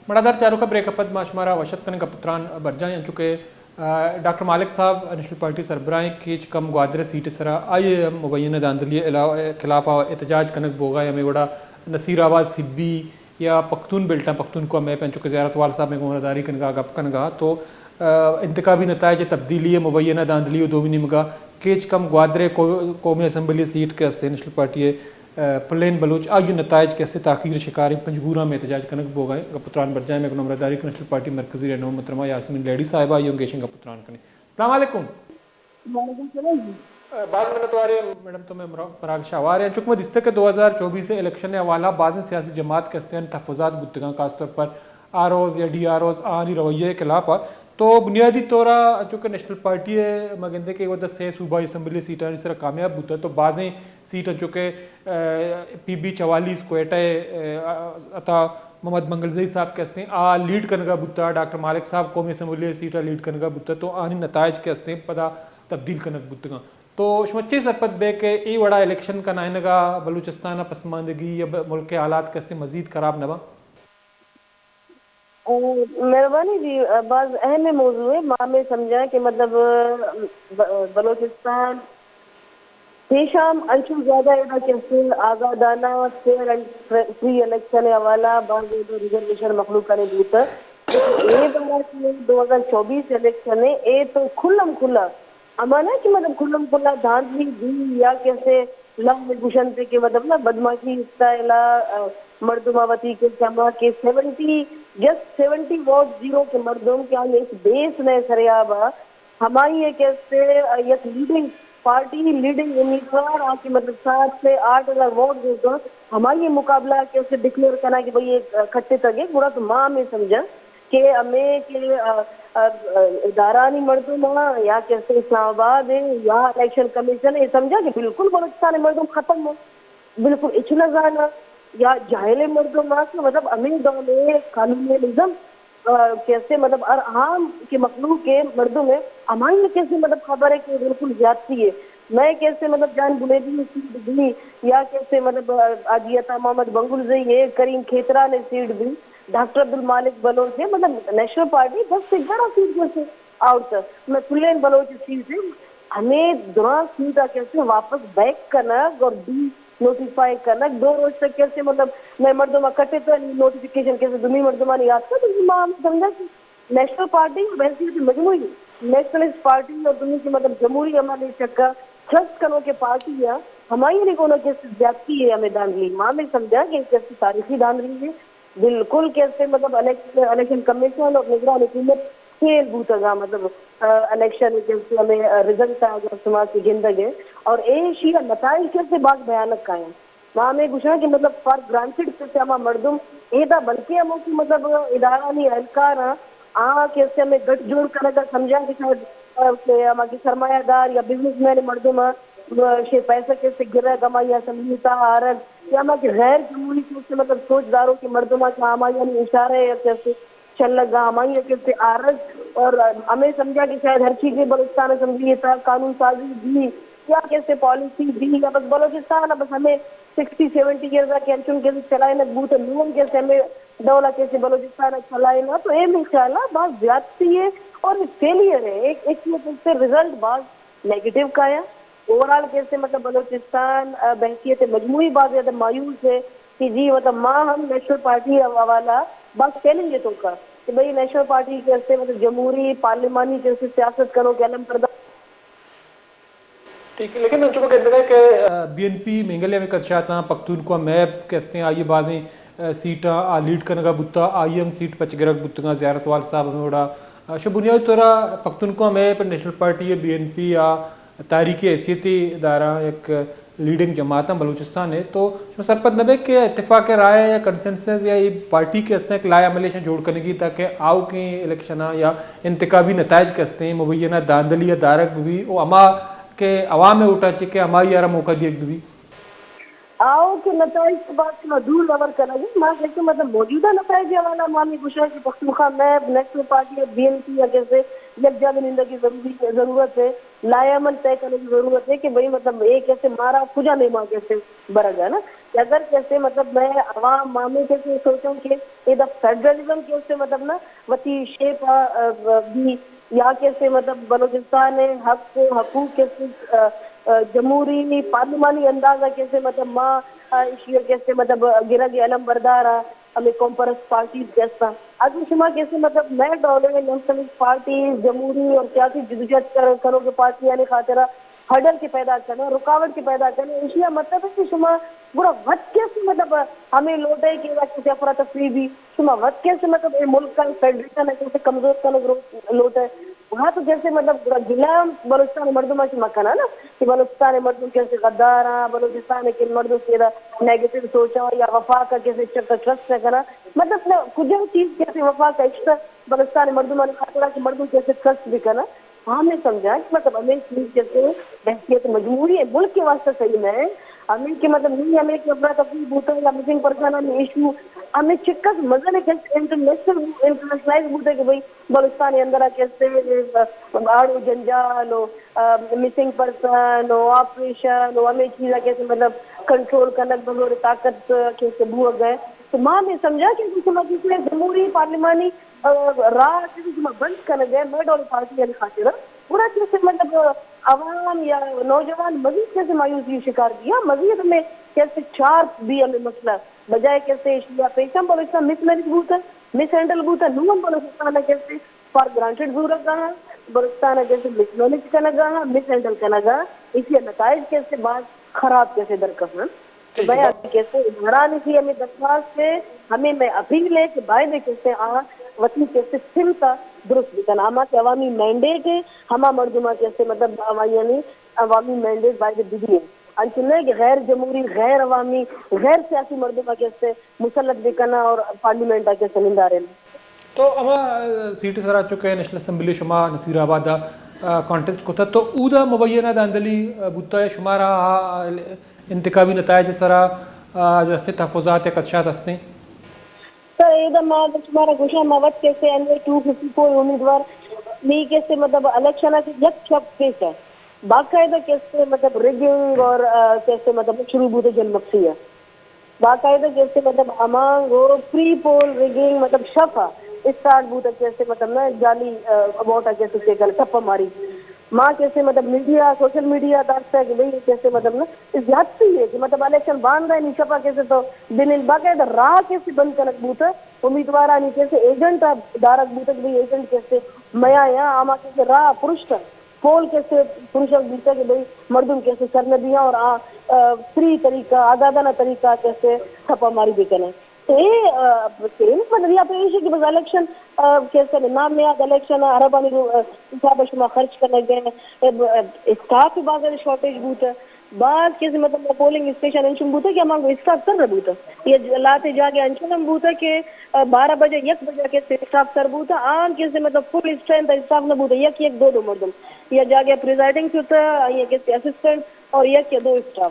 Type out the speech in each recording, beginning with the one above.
مڑادار چاروکاں، بریک ءَ پد ما شمارا وش اتک کنیں گپ ءُ تران برجاہیں، انچو کہ، آ، ڈاکٹر مالک صاحب نیشنل پارٹی سربراہ ایں، کیچ کم گوادر سیٹ ءِ سرا آئی ءَ مبینہ دھاندلی ءِ علاوہ، خلاف ءَ احتجاج کنگ بوگ ءَ ایں۔ ہمے وڑا نصیر آباد سبی یا پختون بیلٹاں، پختونخوا میپ، انچو کہ زیارت وال صاحب مئے گوں راہداری کنگ ءَ، گپ کنگ ءَ، تو، آ، انتخابی نتائج ءِ تبدیلی ءِ مبینہ دھاندلی ءُ دومی نیمگ ءَ کیچ کم گوادر ءِ قو-، قومی اسمبلی سیٹ کہ است ایں نیشنل پارٹی ءِ پلین بلوچ، آئی ءِ نتائج کہ است ایں تاخیر ءِ شکار ایں، پنجگور ءَ ہم احتجاج کنگ بوگ ءَ ایں۔ گپ ءُ تران برجاہ ایں، مئے گوں ہمراہداری کنت نیشنل پارٹی ءِ مرکزی رہنما محترمہ یاسمین لہڑی صاحبہ، آئی ءَ ہم گیشیں گپ ءُ تران کنیں۔ السلام علیکم۔ وعلیکم السلام جی۔ باز منت واریں میڈم، تو مئے مراگش ءَ ہوار ئے۔ انچو کہ ما دیستگ کہ دو ہزار چوبیس ءِ الیکشن ءِ حوالہ ءَ بازیں سیاسی جماعت کہ است ایں تحفظات بوتگ اَنت، خاص طور پر آر اوز یا ڈی آر اوز، آہانی رویہ ءِ خلاف ءَ۔ تو بنیادی طور ءَ انچو کہ نیشنل پارٹی ءَ ما گندیں کہ اے وھد ءَ سے صوبائی اسمبلی سیٹانی سرا کامیاب بوتگ، تو بازیں سیٹ انچو کہ، آ، پی بی چوالیس کوئٹہ ءِ، آ، عطا محمد منگلزئی صاحب کہ است ایں، آ لیڈ کنگ ءَ بوتگ، ڈاکٹر مالک صاحب قومی اسمبلی ءِ سیٹ ءَ لیڈ کنگ ءَ بوتگ، تو آہانی نتائج کہ است ایں پدا تبدیل کنگ بوتگ اَنت۔ تو شما چے سرپد بئے کہ اے وڑا الیکشن کنائینگ ءَ بلوچستان ءِ پسماندگی یا ب-، ملک ءِ حالات کہ است ایں مزید خراب نہ باں؟ مہربانی جی، باز اہم موضوع ایں۔ ما ہمے سمجھاں کہ مطلب، ب-، بلوچستان پیش ہم انچو زیادہ ادا کہ است ایں آگاہانہ، فیئر اینڈ فری الیکشن ءِ حوالہ ءَ باز زیادہ ریزرویشن مخلوق ءَ بوتگ۔ اے بارہ کہ دو ہزار چوبیس الیکشن ایں، اے تو کھلم کھلا، ہما نہ کہ مطلب کھلم کھلا دھاندلی بی یا کہ است ایں لوگ گوشنت کہ مطلب نا بدمعاشی اسٹائل ءَ، آ، مردم ءَ وتی کہ سما کہ seventy, just seventy vote zero کہ مردم کہ آئی ہچ بیس نہ سریاب ءَ، ہمائی ءَ کہ است ایں، آ، یک لیڈنگ پارٹی، لیڈنگ امیدوار آ کہ مطلب سات سے آٹھ ہزار ووٹ دیگ ءَ، ہمائی ءِ مقابلہ ءَ کہ است ایں ڈکلیئر کناں کہ بھئی اے کٹتگ ئے، گڑا تو ما ہمے سمجھاں کہ ہمے کہ، آ، آ، آ، ادارہانی مردم ءَ یا کہ است ایں اسلام آباد ءَ یا الیکشن کمیشن ءَ اے سمجھاں کہ بالکل بلوچستان ءِ مردم ختم ایں، بالکل ہچ نہ زاناں یا جاہل مردم ءَ کہ مطلب ہمے ڈول ءِ کالونیلزم، آ، کہ است ایں مطلب ہر عام کہ مخلوق ءِ مردم ءِ ہمائی ءَ کہ است ایں مطلب خبر ایں کہ بالکل زیادتی ایں۔ مئے کہ است ایں مطلب جان بلیدی ءِ سیٹ بی یا کہ است ایں مطلب، آ، حاجی عطا محمد بنگلزئی ءِ کریم کھیتران ءِ سیٹ بی، ڈاکٹر عبدالمالک بلوچ ءِ، مطلب نیشنل پارٹی دس ایگارہ سیٹ کہ است ایں آؤٹ، مئے پلین بلوچ ءِ سیٹ ایں، ہمے دراہ سیٹ ءَ کہ است ایں واپس بیک کنگ اور ڈی نوٹیفائی کنگ، دو روچ تک کہ است ایں مطلب مئے مردم ءَ کٹتگ، نوٹیفکیشن کہ است ایں دومی مردمانی آتکگ، تو ما ہم سمجھاں کہ نیشنل پارٹی بحیثیت مجموعی، نیشنلسٹ پارٹی اور دومی کہ مطلب جمہوری عمل ءِ چکا ٹرسٹ کنوکیں پارٹی ءَ ہمائی ءِ گونا کہ است ایں زیادتی ایں ہمے دھاندلی، ما ہمے سمجھاں کہ کہ است ایں تاریخی دھاندلی ایں۔ بالکل کہ است ایں مطلب الیکشن، الیکشن کمیشن اور نگران حکومت فیل بوتگ ءَ، مطلب، آ، الیکشن کہ است ایں ہمے، آ، رزلٹ ءَ اگر شما کہ گندگ ءَ اور ایشی ءِ نتائج کہ است ایں باز بھیانک ایں۔ ما ہمے گوشاں کہ مطلب فار گرانٹڈ کہ است ایں ہما مردم ادا، بلکہ ہمو کہ مطلب ادارہانی اہلکار آں، آ کہ است ایں ہمے گٹ جوڑ کنگ ءَ سمجھاں کہ شاید، آ، کہ ہما کہ سرمایہ دار یا بزنس مین مردم آں، شے پیسہ کہ است ایں گرگ، ہمائی اسمبلی ءِ تہا آرگ، یا ہما کہ غیر جمہوری کہ است ایں مطلب سوچ داروکیں مردم آں کہ ہمایانی اشارہ ءَ کہ است ایں چلگ ءَ، ہمائی ءَ کہ است ایں آرگ، اور ہمے سمجھاں کہ شاید ہر چیزے بلوچستان اسمبلی ءِ تہا قانون سازی بی یا کہ است ایں پالیسی بی یا بس بلوچستان ءَ بس ہمے سکسٹی سیونٹی ایئرز ءَ کہ انچن کہ است ایں چلائینگ بوت، نوں کہ است ایں ہمے ڈول ءَ کہ است ایں بلوچستان ءَ چلائیناں، تو اے مئے خیال ءَ باز زیادتی ایں اور فیلئر ایں، ایک، ایک یہ کہ است ایں رزلٹ باز نیگیٹو کایاں۔ اوورآل کہ است ایں مطلب بلوچستان، آ، بحیثیت مجموعی باز زیادہ مایوس ایں کہ جی مطلب ما ہم نیشنل پارٹی ءِ حوالہ ءَ باز چیلنج اتکگ کہ بھئی نیشنل پارٹی کہ است ایں مطلب جمہوری پارلیمانی کہ است ایں سیاست کنوکیں علم بردار۔ ٹھیک، لیکن انچو کہ گندگ ءَ کہ، آ، بی این پی مینگل ءَ ہمے کدشاتاں، پختونخوا میپ کہ است ایں آئی ءِ بازیں، آ، سیٹاں آ لیڈ کنگ ءَ بوتگ، آئی ءِ ہم سیٹ پچ گرگ بوتگاں، زیارت وال صاحب ہمے وڑا، آ، شو بنیادی طور ءَ پختونخوا میپ نیشنل پارٹی ءِ، بی این پی ءِ تاریخی حیثیتے داراں، یک لیڈنگ جماعتاں بلوچستان ءِ، تو شما سرپد نہ بئے کہ اتفاق رائے یا کنسنسس یا اے پارٹی کہ است ایں یک لائحہ عملے شاں جوڑ کنگی تاکہ آؤکیں الیکشناں یا انتخابی نتائج کہ است ایں مبینہ دھاندلی ءَ دارگ بہ بی و ہما کہ عوام ءِ ووٹاں چہ کہ ہمائی ءَ را موقع دیگ بہ بی؟ آؤکیں نتائج تو باز شما دور رور کنگ ءَ، ما گشت مطلب موجودہ نتائج ءِ حوالہ ءَ ما ہمے گوشاں کہ پختونخوا میپ نیشنل پارٹی ءِ، بی این پی ءِ کہ است ایں یک جاگہ نندگ کی ضروری ضرورت ہے، لائحہ عمل طے کرنے کی ضرورت ہے کہ بھئی مطلب اے کیسے مارا کجا نیما کیسے برگ ہے نا۔ کہ اگر کیسے مطلب میں عوام، عوام میں کیسے سوچاں کہ اے دا فیڈرلزم کیسے مطلب نا وتی شیپ آ، آ، بھی یا کیسے مطلب بلوچستان ءِ حق و حقوق کیسے، آ، آ، جمہوری پارلیمانی انداز ءَ کیسے مطلب ما، آ، ایشی ءَ کیسے مطلب گرگ ءِ علم بردار آں، ہمے قوم پرست پارٹیز کہ استاں۔ اگہ شما کیسے مطلب مئے ڈول ءَ نیشنلسٹ پارٹیز، جمہوری اور سیاسی جدوجہد کر-، کنوکیں پارٹیانی خاطر ءَ ہرڈل کہ پیدا کنئے، رکاوٹ کہ پیدا کنئے، ایشی ءِ مطلب ہے کہ شما گڑا وت کیسے مطلب ہمے لوٹئے کہ ادا کیسے افراتفری بی، شما وت کیسے مطلب اے ملک ءِ فیڈریشن ءَ کیسے کمزور کنگ رو-، لوٹئے۔ ہاں تو کیسے مطلب گڑا گلہ بلوچستان ءِ مردم ءَ چہ مہ کناں نا کہ بلوچستان ءِ مردم کیسے غدار آں، بلوچستان ءِ کہ مردم کہ ادا نیگیٹو سوچاں یا وفاق ءَ کیسے چک ءَ ٹرسٹ نہ کناں۔ مطلب نہ کجا چیز کیسے وفاق ءَ اشتہ بلوچستان ءِ مردمانی خاطر ءَ کہ مردم کیسے ٹرسٹ بہ کناں۔ ہمے سمجھاں کہ مطلب ہمے چیز جیسے بحیثیت مجموعی ءِ ملک کے واسطہ صحیح نہ ہے۔ ہمے کہ مطلب نی ہمے کہ افراتفری بوتا یا مسنگ پرسنانی ایشو، ہمے چکس مزن ءِ کہ انٹرنیشنل، انٹرنیشنلائز بوتا کہ بھئی بلوچستان ءِ اندر ءَ کیسے آڑ و جنجال و، آ، مسنگ پرسن و آپریشن و ہمے چیز ءَ کیسے مطلب کنٹرول کنگ بغیر طاقت کیسے بوگ ءَ۔ تو ما ہمے سمجھاں کہ شما کیسے جمہوری پارلیمانی آ، راہ ءَ کہ شما بند کنگ ءَ مئے ڈول پارٹی انی خاطر ءَ، گڑا کیسے مطلب عوام یا نوجوان مزید کیسے مایوسی شکار بی، ہاں، مزید ہمے کیسے شارپ بی ہمے مسئلہ، بجائے کیسے ایشی ءَ پیش ہم بلوچستان مس مینج بوتا، مس ہینڈل بوتا، نوں ہم بلوچستان ءَ کیسے فار گرانٹڈ زورگ ءَ، بلوچستان ءَ کیسے مس مینج کنگ ءَ، مس ہینڈل کنگ ءَ، ایشی ءِ نتائج کیسے باز خراب کیسے درکپنت۔ ٹھیک ہے۔ بیا کیسے عمران سی ہمے درخواست ہے، ہمے مئے اپیل ہے کہ باید کیسے آ وتی کیسے سمت ءَ درست بکن۔ آ ما کہ عوامی مینڈیٹ ہے، ہما مردم ءَ کیسے مطلب عوام-، یعنی عوامی مینڈیٹ باید بدی ہے۔ انچو نہ کہ غیر جمہوری، غیر عوامی، غیر سیاسی مردم ءَ کیسے مسلط بکن اور پارلیمنٹ ءَ کیسے نندارین۔ تو ہما، آ، سیٹ سرا چکے نیشنل اسمبلی شما نصیر آباد ءَ، آ، کانٹیسٹ کتا تو اودا مبینہ دھاندلی، آ، بوتا ہے شمارا، آ، آ، انتخابی نتائج سرا، آ، جو ہستے تحفظات یا خدشات ہستے؟ سر، ایدا ما شمارا گوشاں، ما وت کیسے این اے ٹو ففٹی فور امیدوار نی کیسے مطلب الیکشن ءَ یک شپ پیش ہے۔ باقاعدہ کیسے مطلب ریگنگ اور، آ، کیسے مطلب شروع بوتے جل مکسی ہے۔ باقاعدہ کیسے مطلب ہمانگو پری پول ریگنگ مطلب شپ ءَ اسٹارٹ بوتا کیسے مطلب نا جعلی، آ، ووٹ ءَ کیسے چیک ٹپا ماری۔ ما کیسے مطلب میڈیا، سوشل میڈیا داشتہ کہ بھئی کیسے مطلب نا زیادتی ہے کہ مطلب الیکشن باندا نی شپا کیسے تو بنل باقاعدہ راہ کیسے بند کنگ بوتا، امیدوارانی کیسے ایجنٹ دارگ بوتا کہ بھئی ایجنٹ کیسے میا یا آما کیسے راہ پرشت، پول کیسے پرشت بوتا کہ بھئی مردم کیسے سر نہ دیاں اور آ، آ، فری طریقہ، آزادانہ طریقہ کیسے چھاپہ ماری بکنن۔ تو اے، آ، مطلب یا تو ایشی کہ بس الیکشن، آ، کیسے نام یاد الیکشن عربانی رو، آ، حساب شما خرچ کنگ ءَ، اسٹاف بازار شارٹیج بوتا۔ باز کیسے مطلب پولنگ اسٹیشن انچن بوتا کہ ہمانگو اسٹاف سر نہ بوتا۔ یا ج-، لاتے جاگہ انچن ہم بوتا کہ، آ، بارہ بجے، یک بجہ کیسے اسٹاف سر بوتا، عام کیسے مطلب فل اسٹرینتھ اسٹاف نہ بوتا، یک یک دو دو مردم۔ یا جاگہ پریزائیڈنگ شتا، یا کیسے اسسٹنٹ اور یک یا دو اسٹاف۔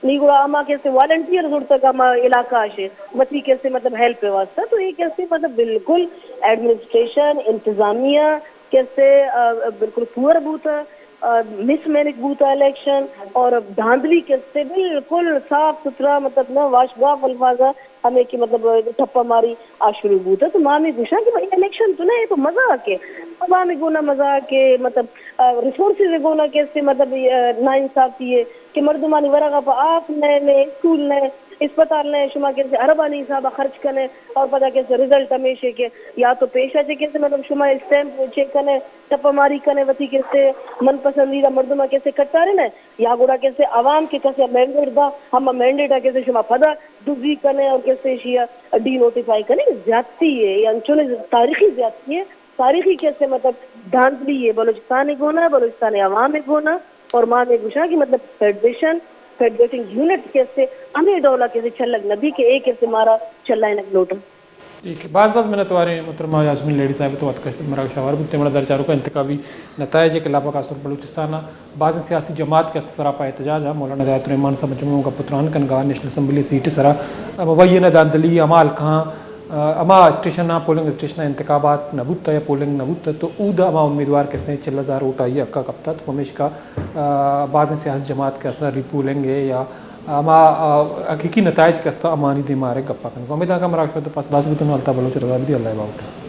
نی گڑا ہما کیسے والنٹیئر زرتگ ہما علاقہ آشے، وتی کیسے مطلب ہیلپ واسطہ۔ تو یہ کیسے مطلب بالکل ایڈمنسٹریشن، انتظامیہ کیسے، آ، بالکل پور بوتا۔ آ، مس مینج بوتا الیکشن اور دھاندلی کیسے بالکل صاف ستھرا، مطلب نا واشگاف الفاظ ہمیں کہ مطلب ٹپا ماری آ شروع بوتا۔ تو ما ہمیں گوشاں کہ بھائی الیکشن تو نہ ہے، تو مذاق ہے۔ عوام گونا مذاق ہے، مطلب، آ، ریسورسز گونا کیسے مطلب، آ، ناانصافی ہے کہ مردمانی ورغا پہ آپ نئے، نئے اسکول نئے، اسپتال نئے، شما کیسے اربانی حساب خرچ کنے اور پدا کیسے رزلٹ ہمیشے کہ یا تو پیشہ چے کیسے مطلب شما اسٹیمپ چیک کنے، ٹپا ماری کنے، وتی کیسے من پسندیدہ مردم ءَ کیسے کٹارے نہ، یا گڑا کیسے عوام کے کسے مینڈیٹ دا، ہما مینڈیٹ ءَ کیسے شما پدا دزی کنے اور کیسے ایشی ءَ ڈی نوٹیفائی کنے، زیادتی ہے، یا انچونے تاریخی زیادتی ہے، تاریخی کیسے مطلب دھاندلی ہے بلوچستان گونا، بلوچستان عوام گونا، اور ما ہمیں گوشاں کہ مطلب فیڈریشن، فیڈریٹنگ یونٹ کیسے ہمیں ڈولا کیسے چلگ نہ بی کہ اے کیسے مارا چلائنگ لوٹاں۔ ٹھیک ہے، باز باز منتوار ہیں محترمہ یاسمین لہڑی صاحب، تو وت کشت مراگش آوار بوتے۔ مڑا درچاروکا انتخابی نتائج کے علاوہ خاص طور بلوچستان باز سیاسی جماعت کے سرا پہ احتجاج ہاں، مولانا ہدایت الرحمان صاحب مجموعوں کا پتران کنگا، نیشنل اسمبلی سیٹ سرا مبینہ دھاندلی، ہما حلقہ ہاں ہما اسٹیشن ءَ، پولنگ اسٹیشن ءَ انتخابات نہ بوتہ یا پولنگ نہ بوتہ، تو اود ءَ ہما امیدوار کہ استیں چل ہزار ووٹ آئی ءِ حق ءَ کپتہ، تو پمیشکا، آ، بازیں سیاسی جماعت کہ استاں ری پولنگ ءَ یا ہما، آ، حقیقی نتائج کہ استاں ہمانی دیما آرگ ءِ گپ ءَ کنگ۔ امیداں کہ ہمراہ شما پاس باز بوتن، اللہ بلوچ ءِ رضا بدی، اللہ ءِ باہوٹ۔